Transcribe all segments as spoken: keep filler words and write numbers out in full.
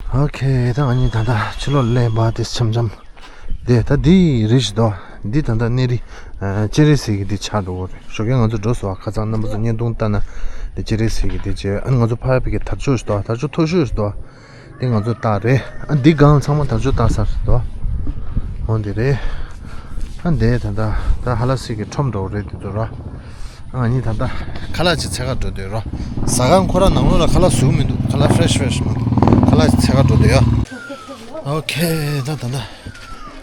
ཨོ་ཁེ། ད་ང་གཉིས་ད་ལྟ་ཕྱི་ལོགས་སླེབས་པ་དེ་འཆམ་འཆམ། དེ་ད་འདི་རེད་ཞིག་འདུག་འདི་ད་ལྟ་གནས་རི་ཨ་སྤྱན་རས་གཟིགས་ཀྱི་འདི་ཆགས་འགྲོ་གི་རེད། ཞོགས་ཀས་ང་ཚོ་འགྲོ་སོང་བ། ཁ་སང་རྣམ་པ་ཚོ་བརྙན་ཐུང་ལྟ་ན་དེ་སྤྱན་རས་གཟིགས་ཀྱི་དེ་བྱས། ཨ་ནི་ང་ཚོ་ཕ་བི་གི་དར་ལྕོག་ཞིག་འདུག་དར་ལྕོག་མཐོ་ཤོས་ཞིག་འདུག་དེ་ང་ཚོ་བཏགས་རེད། ཨ་འདི་སྒང་ཚང་མ་དར་ལྕོག་བཏགས་ས་རེད་འདུག་འོ་འདི་རེད། ཨ་འདི་ད་ལྟ་ད་ཧ་ལ་སི་གི་ཁྲོམ་འགྲོ་གི་རེད། དེ་ཚོ་ར། ཨ་ང་གཉིས་ད་ལྟ་ཁ་ལག་ཅིག་འཚོལ་ག་འགྲོ་འདོད་ར། ཟ་ཁང་ཁོ་ར་ནང་ལོགས་ལ་ཁ་ལག་བཟོ་གི་མི་འདུག་ཁ་ལག་ཕེ་རེ་ཤི་ཕེ་རེ་ཤི་མ་འདུག་ཁ་ལག་ཅིག་འཚོལ་ག་འགྲོ་འདོད་ཡ། ཨོ་ཁེ། ད་ད་ལྟ་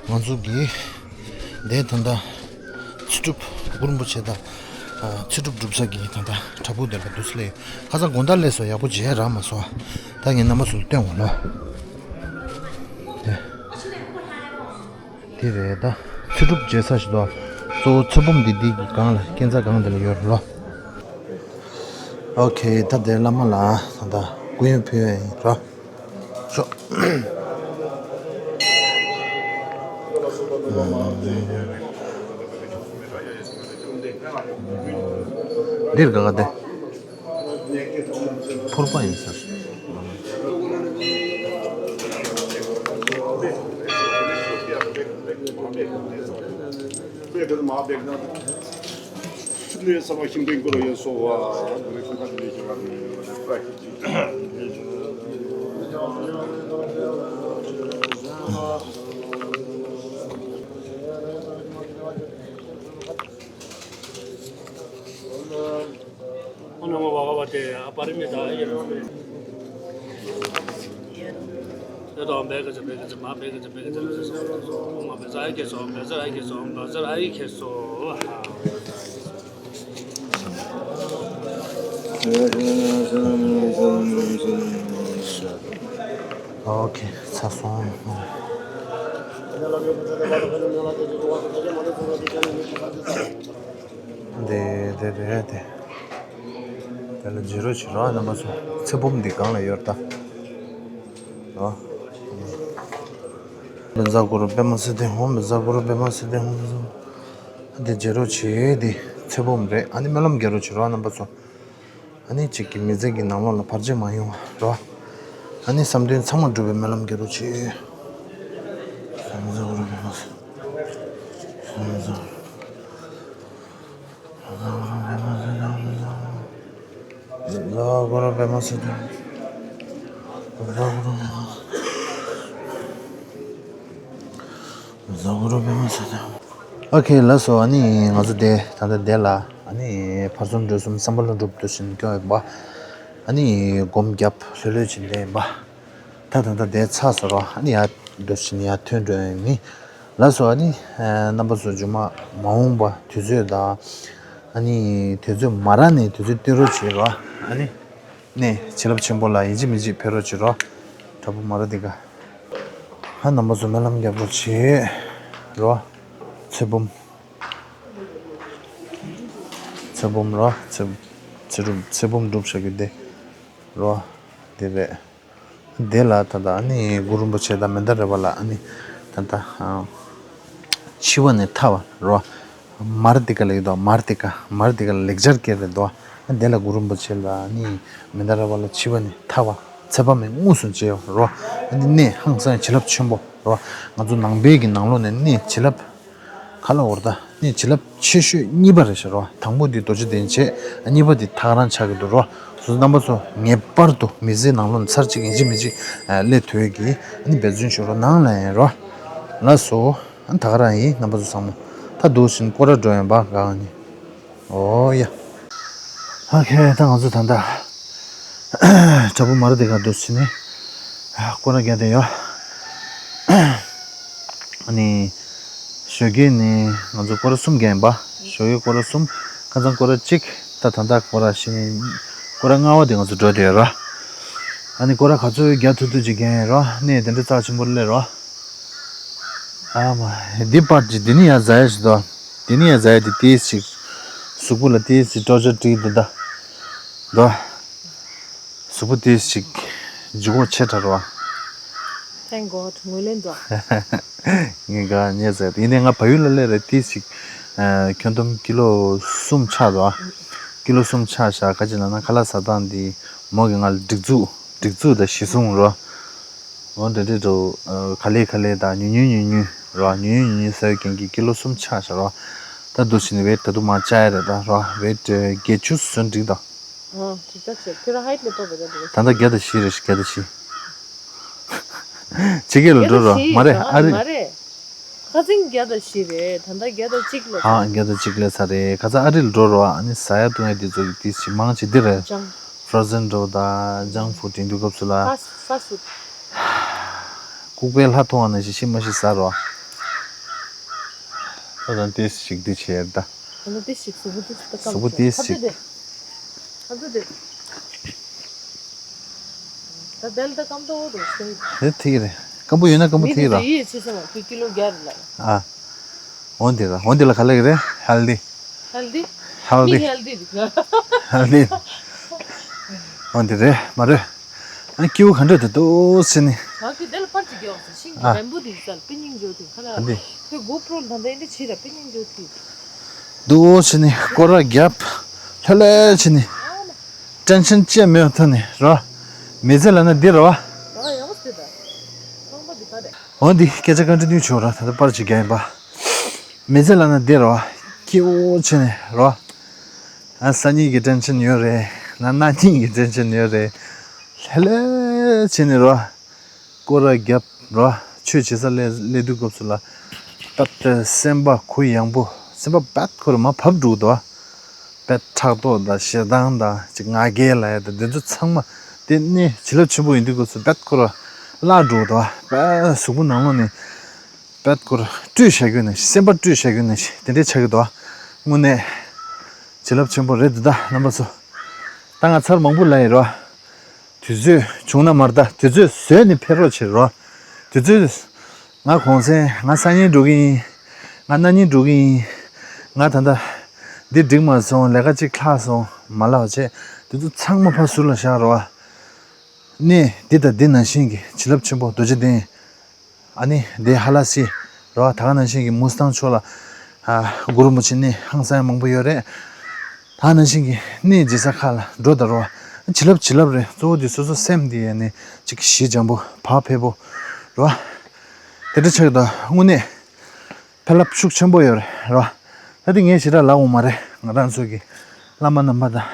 ང་ཚོ་གི་འདི་ད་ལྟ་ཚེ་སྒྲུབ་གུ་རུ་རིན་པོ་ཆེ་དང་ཨ་ཚེ་སྒྲུབ་སྒྲུབ་ས་གི་ད་ལྟ་བྲག་ཕུག་དེ་ལ་འདུག་སེ་སླེབས་ཡོད། ཁ་སང་དགོང་དག་སླེབས་སོང་། ཡག་པོ་མཇལ་རག་མ་སོང་། ད་ངས་རྣམ་པ་ཚོ་ལ་སྟོན་འོང་ལོ། དེ་དེ་རེད། ད་ཚེ་སྒྲུབ་མཇལ་ས་ཞིག་འདུག་གཙོ་བོ་ཚེ་བུམ་འདི་འདི་གི་སྒང་ལ་སྐས་འཛེག་སྒང་དེ་ལ་ཡོད་རེད་ལོ། ཨོ་ཁེ། ད་དེ་བླ་མ་ལ་ད་ལྟ་སྐུ་ཡོན་ཕུལ་ཡ་ཡིན་ར། ཤོག་འདིར་ག་ག་དེ། ཕོར་པ་ཡིན་ས། ཨོ་ཁེ། ཚར་སོང་། དེ་དེ་རེད་དེ། དེ་ལ་བརྗེ་རོགས་བྱེད་རོགས། རྣམ་པ་ཚོ་ཚེ་བུམ་འདི་སྒང་ལ་ཡོད་ད། ཨོ། བཛྲ་གུ་རུ་པདྨ་སིདྡྷི་ཧཱུྃ། བཛྲ་གུ་རུ་པདྨ་སིདྡྷི་ཧཱུྃ། དེ་བརྗེ་རོགས་བྱེད། དེ་ཚེ་བུམ་རེད། ཨ་ནི་སྨོན་ལམ་རྒྱག་རོགས་བྱེད་རོགས་རྣམ་པ་ཚོ། ཨ་ནི་གཅིག་གི་མི་ཚེ་གི་ནང་ལོགས་ལ་བར་ཆད་མ་ཡོང་བ་རོ། ཨ་ནི་བསམ་དོན་ཚང་མ་འགྲུབ་པའི་སྨོན་ལམ་རྒྱག་རོགས་བྱེད། ཨོ་ཁེ། ལགས་སོ། ཨ་ནི་ང་ཚོ་དེ་ད་ལྟ་དེ་ལ་ཨ་ནི་ཕར་ཚུར་འགྲོ་གསུམ་བསམ་པ་ལྷུན་གྲུབ་འདུག་བཞིན་སྐྱོ་ཡོད་པ། ཨ་ནི་སྒོམ་རྒྱབ་ལྷོད་ལྷོད་བྱེད་བསྡད་ཡིན་པ། ད་ད་ལྟ་དེ་ཚར་སོང་རོ། ཨ་ནི་ཡར་འགྲོ་བཞིན་ཡར་ཐོན་འགྲོ་ཡིན། ལགས་སོ། ཨ་ནི་རྣམ་པ་ཚོ་མཇུག་མ་མ་འོངས་པ་དུས་ཚོད་དང་། ཨ་ནི་དུས་ཚོད་མ་རག་ནས་དུས་ཚོད་བཏོན་རོགས་བྱེད་རོ། ཨ་ནི་ནས་བྱིན་རླབས་ཆེན་པོ་ལ་ཡིན་གཅིག་མིན་གཅིག་ཕེབས་རོགས་བྱེད་རོ། དྲག་པོ་མ་ར་དེ་ག་ཧ། རྣམ་པ་ཚོ་སྨོན་ལམ་རྒྱབ་རོགས་བྱེད་རོ། ཚེ་བུམ། ཚེ་བུམ་རོ། ཚེ་ཚེ་སྒྲུབ་ཚེ་བུམ་སྒྲུབ་བྱ་རྒྱུ་དེ་རོ། དེ་རེད། དེ་ལ་ད་ལྟ་ཨ་ནི་གུ་རུ་རིན་པོ་ཆེ་དང་མནྡ་ར་བ་ལ་ཨ་ནི་ད་ལྟ་ཨ་འཆི་བ་ནས་ཐར་བ་རོ། མར་ཏི་ཀ་ལ་ཡོད་དོ། མར་ཏི་ཀ་མར་ཏི་ཀ་ལ་ལེགས་སྦྱར་སྐད་རེད་དོ། ཨ་དེ་ལ་གུ་རུ་རིན་པོ་ཆེ་ལ་ཨ་ནི་མནྡ་ར་བ་ལ་འཆི་བ་ནས་ཐར་བ་ཚེ་དཔག་མེད་དངོས་སུ་མཇལ་བ་རོ། ཨ་ནི་གནས་ཧང་སང་བྱིན་རླབས་ཆེན་པོ་རོ། ང་ཚོ་ནང་པའི་གི་ནང་ལོགས་ནས་གནས་བྱིན་རླབས་ག་ལ་འོར་ད་ནི་བྱིན་རླབས་ཆེ་ཤོས་གཉིས་པ་རེད་ཤག་རོ། དང་པོ་འདི་རྡོ་རྗེ་གདན་བྱས། གཉིས་པ་འདི་ཐག་རང་ཆགས་ཀྱི་འདུག་རོ། སོ་སོ་རྣམ་པ་ཚོ་ངེས་པར་དུ་མི་ཚེའི་ནང་ལོགས་ནས་ཚར་གཅིག་ཡིན་གཅིག་མིན་གཅིག་སླེབས་ཐུབ་ཀྱི་ནི་འབད་བརྩོན་ཞུ་རོགས་གནང་ལ་ཡིན་རོ། ལགས་སོ། ད་ག་རང་ཡིན། རྣམ་པ་ཚོ་ཚང་མ་ད་འདུག་བཞིན་སྐོར་ར་འགྲོ་ཡིན་པ་གང་ནི། ཨོ་ཡ། ཨོ་ཁེ། ད་ང་ཚོ་ད་ལྟ་དྲག་པོ་མ་ར་དེ་ག་འདུག་བྱས་ནས་སྐོར་ར་རྒྱག་བསྡད་ཡོད། ཨ་ནི་ཞོགས་ཀས་ནི་ང་ཚོ་སྐོར་ར་གསུམ་རྒྱག་ཡིན་པ། ཞོགས་ཀས་སྐོར་ར་གསུམ། ཁ་སང་སྐོར་ར་གཅིག་ད་ད་ལྟ་སྐོར་ར་བཞི་ནི་སྐོར་ར་ལྔ་པ་དེ་ང་ཚོ་འགྲོ་བསྡད་ཡོད་ར། ཨ་ནི་སྐོར་ར་ག་ཚོད་རྒྱག་ཐུབ་ཐུབ་ཅིག་རྒྱག་ཡིན་ར། གནས་དེ་འདྲ་རྩ་ཆེན་པོ་སླེབས་ར། ཨ་མ། འདི་པར་གྱི་འདི་ནི་ཡ་ཟ་ཡ་ཞིག་འདུག་འདི་ནི་ཡ་ཟ་ཡ་དེ་ཏིས་ཅིག་གཟུགས་པོ་ལ་ཏིས་ཅིག་སྤྲོ་སྤྲོ་སྤྲིག་འདུག་ད། འདུག་གཟུགས་པོ་ཏིས་ཅིག་ལྗིད་ཁོག་ཆེ་དྲགས་རོ། Thank God ངོས་ལེན་འདུག་ངས་ག་ཉེ་ཟེར་ཡིན་ནའི་ང་བལ་ཡུལ་ལ་སླེབས་རེད་ཏིས་ཅིག་ཁྱོན་བསྡོམས་ཀི་ལོ་གསུམ་ཆགས་འདུག་ཀི་ལོ་གསུམ་ཆགས་ཤག་ག་ཅི་ལབ་ན་ཁ་ལག་ཟ་སྟངས་འདི་མོ་གིས་ང་ལ་སྒྲིག་འཛུགས་སྒྲིག་འཛུགས་དང་གཞི་བཟུང་རོ། འོ་འདྲ་འདྲ་འགྲོ། ག་ལེ་ག་ལེ་དང་ཉུང་ཉུང་ཉུང་ཉུང་རོ། ཉུང་ཉུང་ཉུང་ཉུང་ཟ་བའི་རྐྱེན་གྱིས་ཀི་ལོ་གསུམ་ཆག་བཞག་རོ། ད་འདུག་བྱས་ནས་ཝེཊ་ད་དུང་མར་བཅག་ཡ་རེད་ད་རོ། ཝེཊ་བརྒྱད་ཅུ་སོན་འགྲིག་ད། ཨོ་ཅིག་ད་ཆེ་ཁྱོད་རང་ཧའིཊ་ནས་སྤོབས་པ་ད་འདུག་ད་ལྟ་བརྒྱ་དང་བཞི་རེད། བརྒྱ་དང་བཞི། ཇེ་གེ་ལ་འགྲོ་རོ། མ་རེད་ཨ་རེད། མ་རེད། ཁ་སང་བརྒྱ་དང་བཞི་རེད། ད་ལྟ་བརྒྱ་དང་གཅིག་ལ། ཧ་བརྒྱ་དང་གཅིག་ལ་ཚར་རེད། ཁ་སང་ཨ་རི་ལ་འགྲོ་རོ། ཨ་ནི་ཟ་ཡ་བཏུང་ཡ་དེ་ཚོ་གི་དེ་ཞིག་མང་ཆེ་འདི་རེད། ཅང་། ཕྲོ་ཟན་འགྲོ་ད་ཇང་ཕུ་དེ་འདུག་སྐབས་སུ་ལ། ཧ་ཧ་སུ། ལྐུགས་པའི་ལྷ་མཐོང་བ་ནང་བཞིན་ཤི་མ་ཤི་ཟ་རོ། ད་ད་ཏེས་ཞིག་འདི་བྱས་ད། ད་ལྟ་ཏེས་ཞིག་གཟུགས་པོ་ཏེས་ད་གཟུགས་པོ་ཏེས་ཞིག་ཨ་ཙི་དེ། ད་དེ་ལ་ད་སྐམ་ཏོག་རེད་ཟེར། དེ་ཐིག་རེད། སྐམ་པོ་ཡོད་ན་སྐམ་པོ་མི་ཐིག་དེ་ར། དེ་ཡིད་ཆེས་སོང་བ་ཁྱོད་ཀི་ལོ་བརྒྱ་རེད་ལ། ཨ། འོན་དེ་ལ་འོན་དེ་ལ་ག་ལེགས་རེད་ཧལ་དི། ཧལ་དི། ཧལ་དི། མི་ཧལ་དི་རེད། ཧལ་དི། འོན་དེ་རེད་མ་རེད། ཨ་ནི་སྐྱེ་བོ་ག་འདྲ་དུ་འདུག་ཟེར་ནི། ང་ཁྱོད་དེ་ལ་པར་ཅིག་རྒྱག་ཟེར་ཤིང་གི་ཨ། རན་པོ་དེ་ས་ལ་པི་ཉིང་འཇོ་དེ་ཁ་ལ། ཨ་འདི། ཁྱོད་གོ་པྲོ་ལ་ད་ལྟ་འདི་བྱེད་ར་པི་ཉིང་འཇོ་དེ། འདུག་ཟེར་ནི་སྐོར་ར་རྒྱབ། ལྷོད་ལྷོད་བྱས་ནི། ཊེན་ཤན་ཅི་མེད་ཐོན་ནི་རོ། མི་ཚེ་ལ་ན་འདི་རོ། ཨ་ཡང་སྟེ་ད། ཚོང་པ་འདི་ག་རེད། འོ་འདི་སྐད་ཆ་ཀོན་ཊི་ནིའུ་བྱོས་ར། ད་ལྟ་པར་ཅིག་རྒྱག་ཡིན་པ། མི་ཚེ་ལ་ན་འདི་རོ། སྐྱིད་པོ་བྱས་ནི་རོ། ཨ་སང་ཉིན་གྱི་ཊེན་ཤན་ཡོད་རེད། ན་གནངས་ཉིན་གྱི་ཊེན་ཤན་ཡོད་རེད། ལྷོད་ལྷོད་བྱས་ནི་རོ། སྐོར་ར་རྒྱབ་རོ། ཆོས་བྱེད་ས་སླེབས་སླེབས་དུས་སྐབས་སུ་ལ། ད་ལྟ་སེམས་པ་གུ་ཡངས་པོ། སེམས་པ་རྦད་ཁོ་ར་མར་བབས་འགྲོ་གི་འདུག་བ། རྦད་ཕྲག་དོག་དང་ཞེ་སྡང་དང་ཅིག་ང་རྒྱལ་ལབ་ཡ་དང་དེ་ཚོ་ཚང་མ། དེ་ནས་བྱིན་རླབས་ཆེན་པོ་ཡིན་དུས་སྐབས་སུ་རྦད་ཁོ་ར་བརླག་འགྲོ་གི་འདུག་བ། རྦད་གཟུགས་པོ་ནང་ལོགས་ནས་རྦད་ཁོ་ར་བཀྲུས་བཞག་རྒྱུ་ནས་སེམས་པ་བཀྲུས་བཞག་རྒྱུ་ནས་དེ་འདྲས་ཆགས་ཀྱི་འདུག་བ། དངོས་གནས་བྱིན་རླབས་ཆེན་པོ་རེད་འདུག་ད་རྣམ་པ་ཚོ། ད་ང་ཚར་མང་པོ་ལབ་ཡིན་རོ། དུས་ཚོད་བྱུང་ན་མར་ལྟ། དུས་ཚོད་བཟོས་ནས་ཕེབས་རོགས་བྱེད་རོགས། དུས་ཚོད། ང་གུང་སེང་ང་སང་ཉིན་འགྲོ་གི་ཡིན། ང་གནངས་ཉིན་འགྲོ་གི་ཡིན། ང་ད་ལྟ་འདི་འགྲིག་མ་སོང་། ལས་ཀ་གཅིག་ལྷག་སོང་མ་ལབ་བྱས། དེ་ཚོ་ཚང་མ་ཕར་ཟུར་ལ་བཞག་རོགས། གནས་འདི་དང་འདི་ནང་བཞིན་གྱི་བྱིན་རླབས་ཆེན་པོ་རྡོ་རྗེ་གདན། ཨ་ནི་དེ་ཧ་ལ་སི་རོ། ད་ག་ནང་བཞིན་གྱི་མུ་སི་ཐང་ཕྱོགས་ལ་ཨ་གུ་རུ་རིན་པོ་ཆེ་གནས་ཧང་སང་མང་པོ་ཡོད་རེད། ད་ག་ནང་བཞིན་གྱི་གནས་མཇལ་ས་ཁག་ལ་འགྲོ་དང་རོ། བྱིན་རླབས་བྱིན་རླབས་རེད། གཙོ་བོ་དེ་སོ་སོ་སེམས་དེ་ཡ་ནི་ཅིག་ཞི་འཇམ་པོ་བག་ཕེབས་པོ་རོ། དེ་འདྲ་ཆགས་ཀྱི་འདུག་དངོས་གནས་ཕན་རླབས་ཤུགས་ཆེན་པོ་ཡོད་རེད་རོ། ད་དེ་ངས་ཞེ་དྲག་ལབ་འོང་མ་རེད། ང་རང་ཚོ་གི་བླ་མ་རྣམ་པ་དང་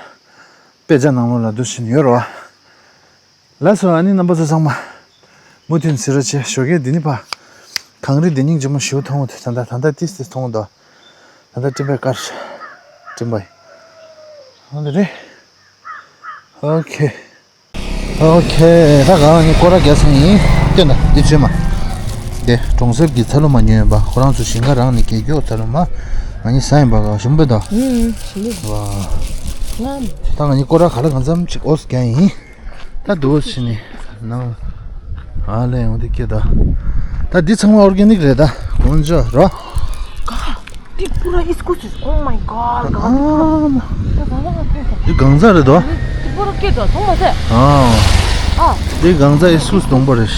དཔེ་ཆ་ནང་ལོགས་ལ་འདུག་བཞིན་ཡོད་རོ། ལགས་སོ། ཨ་ནི་རྣམ་པ་ཚོ་ཚང་མ་མུ་མཐུད་གཟིགས་རོགས་བྱེད། ཞོགས་ཀས་འདི་ནི་ཕ་གངས་རི་འདི་སྙིང་རྗེ་མོ་ཞེ་པོ་མཐོང་གི་འདུག་ད་ལྟ་ད་ལྟ་ཏིས་ཏིས་མཐོང་གི་འདུག་ད་ལྟ་སྤྲིན་པས་དཀར། སྤྲིན་པ་ཡིན། ཨ་འདི་རེད། ཨོ་ཁེ། ཨོ་ཁེ། ད་ག་ནི་སྐོར་ར་རྒྱག་ཚར་ཡིན། སྟོན་ད་འདི་བྱོས་མ། འདི་གྲོང་གསེབ་ཀྱི་ཚ་ལུ་མ་ཉོས་ཡིན་པ། ཁོ་རང་ཚོ་ཞིང་ཁ་རང་ནས་རྒྱག་རྒྱུ། ཚ་ལུ་མ་ང་གཉིས་ཟ་ཡིན་པ། ག་ཞིམ་པོ་འདུག་ཨུ་ཞིམ་པོ། ཝ། ད་ང་གཉིས་སྐོར་ར་ག་ལ་གང་འཚམ་ཅིག་འོ་རྒྱག་ཡིན། ད་འདུག་ཕྱི་ནས་ནང་ཨ་ལས་ཡོང་དེ་སྐད་ད། ད་འདི་ཚང་མ་ཨོར་གེ་ནིག་རེད་ད། དཀོན་མཆོག་རོ། ཀ་ཏི་པུ་ར་ཨིས་ཀུ་སི། Oh my god. ཨ་མ། འདི་གང་ཟག་རེད་དོ། ཏི་པུ་ར་སྐད་དོ་ཐོང་མ་ཟེ། ཨ། ཨ། འདི་གང་ཟག་ཨིས་ཀུ་སི་གདོང་པ་རེད།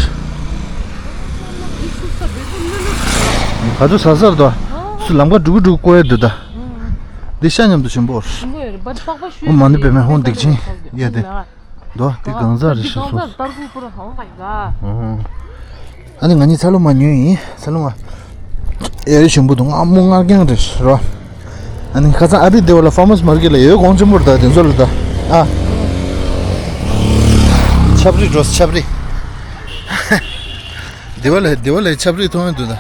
ག་ཚོད་ཟ་ཟ་རེད་དོ། སུ་ལམ་ཁ་འགྲུག་འགྲུག་བཀོད་ཡ་འདུག་ད། འདི་ཤ་མཉམ་དུ་ཞིམ་པོ། ཞིམ་པོ་ཡོད་རེད། འོ་མ་འདི་བེད་མེད་ཧོང་འདེགས་ཆེན་ཡ་དེ། འདུག་དེ་གང་ཟག་རེད་ཤི་སོང་། ཨ་ནི་ང་གཉིས་ཚ་ལུ་མ་ཉོས་ཡིན། ཚ་ལུ་མ། ཨེ་རི་ཞིམ་པོ་འདུག་སྔ་མོ་མངར་རྐྱང་རེད་རོ། ཨ་ནི་ཁ་སང་ཨ་རི་སྡེ་བ་ལ་ཕར་མར་སི་མར་ཀེ་ཊི་ལ་ཡོད་གོང་ཆེན་པོ་རེད་ད་དེ་ཚོ་ལ་ད། ཨ། ཆབ་རི་འགྲོ་ཆབ་རི། སྡེ་བ་ལ་སྡེ་བ་ལ་ཆབ་རི་མཐོང་ཡོད་འདུག་ད།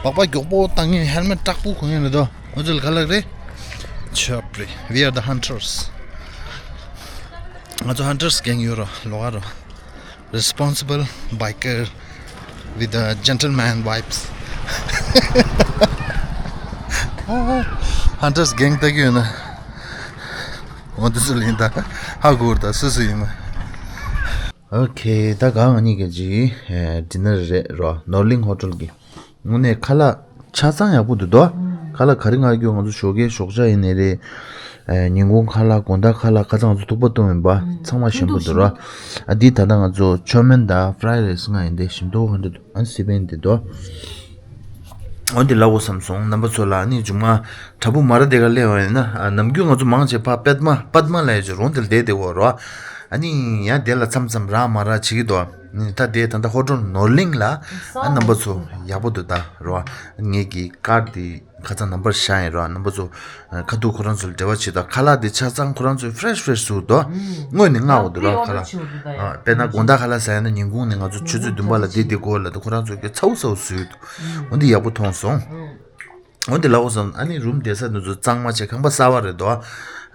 སྦག་སྦག་མགྱོགས་པོ་བཏང་ཡིན། ཧེལ་མེ་ཊི་དྲག་པོ་གོན་ཡིན་རེད་དོ། ང་ཚོ་ལ་ག་ལ་རེད། ཆབ་རི། We are the hunters. ང་ཚོ་ཧན་ཊར་སི་གེང་ཡོད་རོ། ལོག་ཨ་རོ། Responsible biker with the gentleman vibes. ཧན་ཊར་སི་གེང་ལྟ་གི་ཡོད་ན། འོ་འདི་ཚོ་ལ་ཡིན་ད། ཧ་གོ་ར་ད་སུ་སུ་ཡིན་མ། ཨོ་ཁེ། ད་ག་ང་གཉིས་ཀྱི་ཇི་ཌི་ནར་རེད་རོ། ནོར་གླིང་ཧོ་ཊེལ་གི། དངོས་གནས་ཁ་ལག་ཆ་ཚང་ཡག་པོ་འདུག་དོ། ཁ་ལག་ག་རེ་མངགས་རྒྱུ། ང་ཚོ་ཞོགས་ཀའི་ཞོགས་ཇ་ཡིན་ནའི་རེད། ཨ་ཉིན་གུང་ཁ་ལག་དགོང་དག་ཁ་ལག་ཁ་སང་ང་ཚོ་ཐུག་པ་བཏུང་ཡིན་པ། ཚང་མ་ཞིམ་པོ་འདུག་ར། ཨ་འདི་ད་ལྟ་ང་ཚོ་ཆོ་མེན་དང་ཕ་རའི་རའི་སི་མངགས་ཡིན་ཏེ། ཞིམ་མདོག་ག་འདྲ་འདུག་ཨ་སི་པན་འདི་དོ། འོ་འདི་ལབ་དགོས་བསམ་སོང་རྣམ་པ་ཚོ་ལ། ཨ་ནི་མཇུག་མ་དྲ་འབུ་མ་ར་དེ་ག་སླེབས་པ་ཡིན་ན། ཨ་ནམ་རྒྱུན་ང་ཚོ་མང་ཆེ་ཕ་པད་མ་པད་མ་ལབ་ཡ་ཅིག་རོང་དེ་ལ་བསྡད་བསྡད་ཡོད་ར། ཨ་ནི་ཡང་དེ་ལ་མཚམས་མཚམས་རག་མ་རག་བྱེད་ཀྱི་འདུག་ཨ་ནི་ད་དེ་ད་ལྟ་ཧོ་ཊེལ་ནོར་གླིང་ལ་ཨ་རྣམ་པ་ཚོ་ཡག་པོ་འདུག་ད་རོ། ངེད་ཀྱི་ཀར་དེ་ཁ་སང་ནམ་བར་བཞག་ཡིན་རོ། རྣམ་པ་ཚོ་ཁ་ཐུག་ཁོ་རང་ཚོ་ལ་འབྲེལ་བ་བྱེད་དང་། ཁ་ལག་དེ་ཆ་ཚང་ཁོ་རང་ཚོས་ཕེ་རེ་ཤི་ཕེ་རེ་ཤི་བཟོ་འདུག་དངོས་ནས་མངགས་འོ་འདུག་རོ། ཁ་ལག་དཔེར་ན་དགོང་དག་ཁ་ལག་ཟ་ཡ་ན་ཉིན་གུང་ནས་ང་ཚོ་ཆུ་ཚོད་བདུན་པ་ལ་དེ་དེ་དགོས་ལབ་དུས་ཁོ་རང་ཚོས་ཀྱི་ཚ་བོ་ཚ་བོ་བཟོས་འདུག་འོ་འདི་ཡག་པོ་མཐོང་སོང་། འོ་འདི་ལ་འོ་སོང་ཨ་ནི་རུམ་བསྡད་ས་འདི་ཚོ་གཙང་མ་བྱས་ཁང་པ་གསར་པ་རེད་འདུག་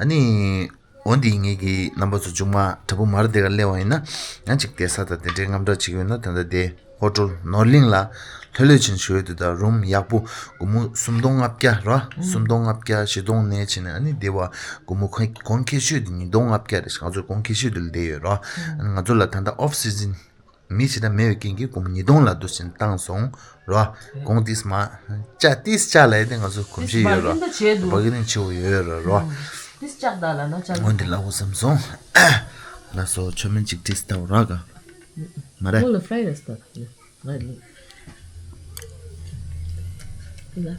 ཨ་ནི། འོ་འདི་ངེད་ཀྱི་རྣམ་པ་ཚོ་མཇུག་མ་དྲ་འབུ་མར་དེ་ག་སླེབས་པ་ཡིན་ན་ཡང་ཅིག་བསྡད་ས་དང་དེ་འདྲའི་དངངས་སྐྲག་བྱེད་ཀྱི་ཡོད་ན་ད་ལྟ་དེ་ཧོ་ཊེལ་ནོར་གླིང་ལ་ལྷོད་ལྷོད་ཕྱིན་ཞུ་ཡོད་དེ། ད་རུམ་ཡག་པོ་སྒོར་མོ་སུམ་སྟོང་ལྔ་བརྒྱ་ར། སུམ་སྟོང་ལྔ་བརྒྱ་བཞི་སྟོང་ནས་བྱས་ནས་ཨ་ནི་དེ་བ་སྒོར་མོ་གོང་གོང་ཁེ་ཤོས་དེ་ཉིས་སྟོང་ལྔ་བརྒྱ་རེད། ང་ཚོ་གོང་ཁེ་ཤོས་དེ་ལ་བསྡད་ཡོད་ར། ཨ་ནི་ང་ཚོ་ལ་ད་ལྟ་ཨོཕ་སི་ཛིན་མི་ཞེ་དྲག་མེད་པའི་རྐྱེན་གྱིས་སྒོར་མོ་ཉིས་སྟོང་ལ་འདུག་སེ་བཏང་སོང་རོ། གོང་ཏིས་མ་ཅ་ཏིས་ཅ་ལ་ཡི་དེ་ང་ཚོ་གོམས་གཤིས་ཡོད་རོ། བ་གི་ནི་ཆེ་བོ་ཡོད་རོ་རོ། ཏིས་ཅག་ད་ལ་ན་ཅག་འོན་ཏེ་ལ་འོ་བསམ་སོང་། ལ་སོ་ཆོ་མིན་ཅིག་ཏིས་ད་ར་ག་མ་རེད། ཁོ་ལ་ཕ་རའི་རེས་ད་ང་ལ་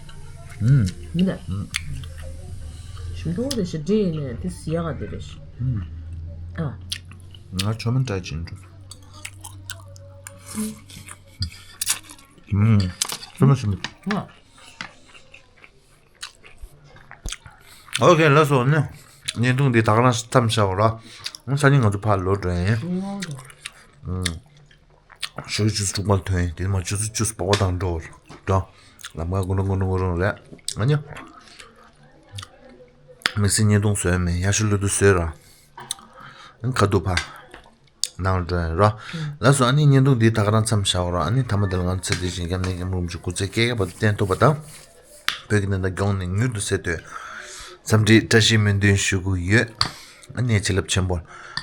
ཨུམ། མི་ལ་ཞིམ་ཏོ་རེ་ཞིག་འདྲེས་ནས་ཏིས་ཡག་ག་དེ་རེ་ཞིག་ཨ། ང་ཆོ་མིན་ཏྲའི་ཅིན་འགྲོ། ཨུམ། ཆོ་མིན་ཞིམ། ཨོ་ཁེ་ལགས་སོ། ནི་བརྙན་ཐུང་འདི་ད་ག་རང་མཚམས་བཞག་ར། ཨང་སང་ཉིན་ང་ཚོ་ཕར་ལོག་འགྲོ་ཡིན། ཨང་ཞོགས་ཀྱི་ཆུ་ཚོད་དྲུག་པ་ལ་ཐོན་ཡིན། དེ་མ་ཆུ་ཚོད་བཅུ་པགས་པ་དང་འགྲོ་འགྲོ། ལམ་ཁ་གུ་རུ་གུ་རུ་གུ་རུ་རེད། ཨ་ནི་དམིགས་བསལ་བརྙན་ཐུང་བཟོས་མེད། ཡ་ཤུ་ལུ་དུ་བཟོས་ར། ཨང་ཁ་ཐུག་ཕ། ནང་འགྲོ་ཡིན་རོ། ལགས་སོ། ཨ་ནི་བརྙན་ཐུང་འདི་ད་ག་རང་མཚམས་བཞག་རོ། ཨ་ནི་མཐའ་མ་དེ་ལ་ང་ཚོ་ཚེ་འདིའི་ཞིང་ཁམས་གནས་སྐབས་རིམ་གྱིས་སྐུ་ཚེ་བསྐལ་བརྒྱ་བར་དུ་བརྟན་ཐུབ་པ་དང་། བོད་ཀྱི་གནས་སྟངས་མགྱོགས་ནས་མྱུར་དུ་སེལ་ཐུབ་འཚམས་འདྲི་བཀྲ་ཤིས་སྨོན་འདུན་ཞུ་གི་ཡོད། ཨ་ནི་བྱིན་རླབས་ཆེན་པོ་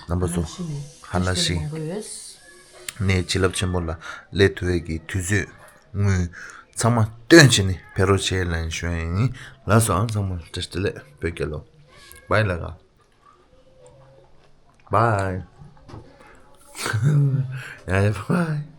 རྣམ་པ་ཚོ་ཧ་ལ་ཤི། ནས་བྱིན་རླབས་ཆེན་པོ་ལ་སླེབས་ཐུབ་པའི་གི་དུས་ཚོད་དངུལ་ཚང་མ་བཏོན་བྱས་ནས་ཕེབས་རོགས་བྱེད་ལན་ཞུ་ཡ་ཡིན། ལགས་སོ། ཨང་ཚང་མ་བཀྲ་ཤིས་བདེ་ལེགས། བོད་རྒྱལ་ལོ། བྷའི་ལ་ག Bye. Yeah, bye.